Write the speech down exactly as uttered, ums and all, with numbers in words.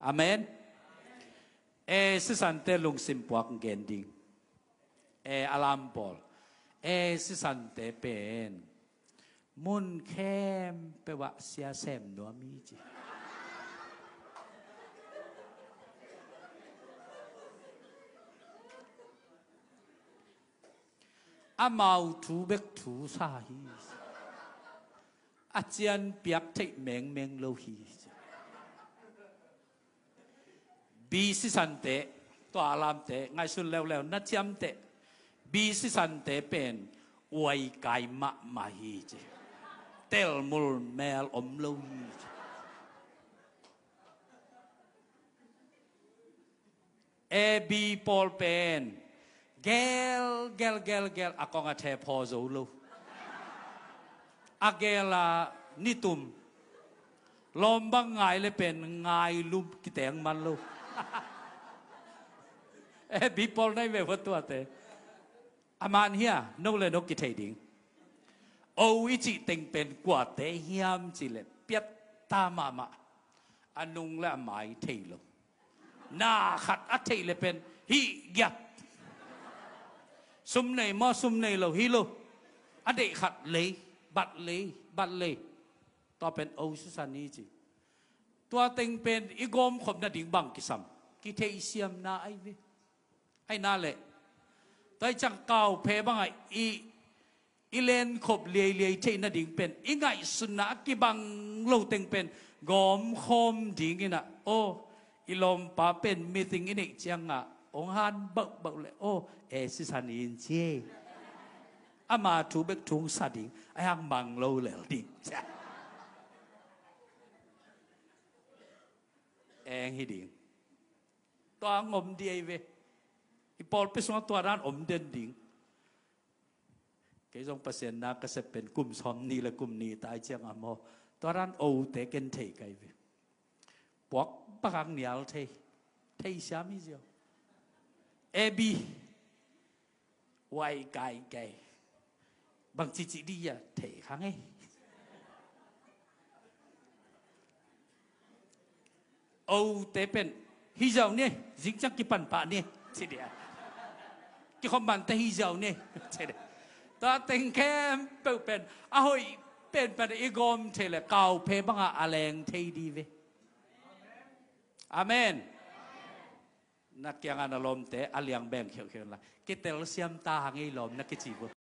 Amen. E sisante lungsim puak gen ding. E a lam pawl. E sisante pen mun khempeuh ah sia sem nuam hi ci. Amau thu bek thu sa hi. A cian piak theih mengmeng lo hi. Bi sisante, tua lamte ngaihsun leuleu na ciamteh. Bi sisante pen uaikai mahmah hi ci. Telmul mel om lo hi ci. A B pawl pen gel gel gel gel a kong a thep haw zo lo. A gel a nitum lawm bang ngai le pen ngai lum kiteng man lo. A B pawl nai ve va tuate. A man hia no le no kithei ding. O i cih teng pen kuate hiam cih le piatta mahmah. A nung le a mai thei lo. Na khat a theih le pen hih giat. Sum nei maw sum nei lo hi lo. A deih khat lei bat lei bat lei. Tua pen o sisan hi ci. Tua teng pen i gawmkhop nading bang kisam. Kitheihsiamna ai ve. Ai na le. Tua i ciang kauphe bangah i i lenkhop liailiai theih nading pen i ngaihsutna a kibang lo teng pen gawmkhawm dingin ah aw i lawmpa pen meeting i neih ciangah hong han bauhbauh le aw e sisan in ci. Ama thu bek thu hong sa ding a hang mang lo lel ding. Eng hi ding. Tua ngom di ei ve. I pawlpi sungah tua dan om den ding. Kei zong Pasian na ka sep pen kum sawm ni le kum ni tai ciang a maw tua dan ote ken thei kai ve. Puak bakak nial thei thei siam hi ziau. A B uai kai kai bang cici di ya thei khang ei. Ote pen hi zau ni zing ciang kipan pah ni ci dia. Kikhop mante hi zau ni ci dia. Tua teng khempeuh pen a hoih pen pen i gawm thei le kauphe banga a leng thei di ve. Amen. Na kiangah na lawmte a liang beng kheuhkheuh la kitel siam ta hang ei lawm na kici bu.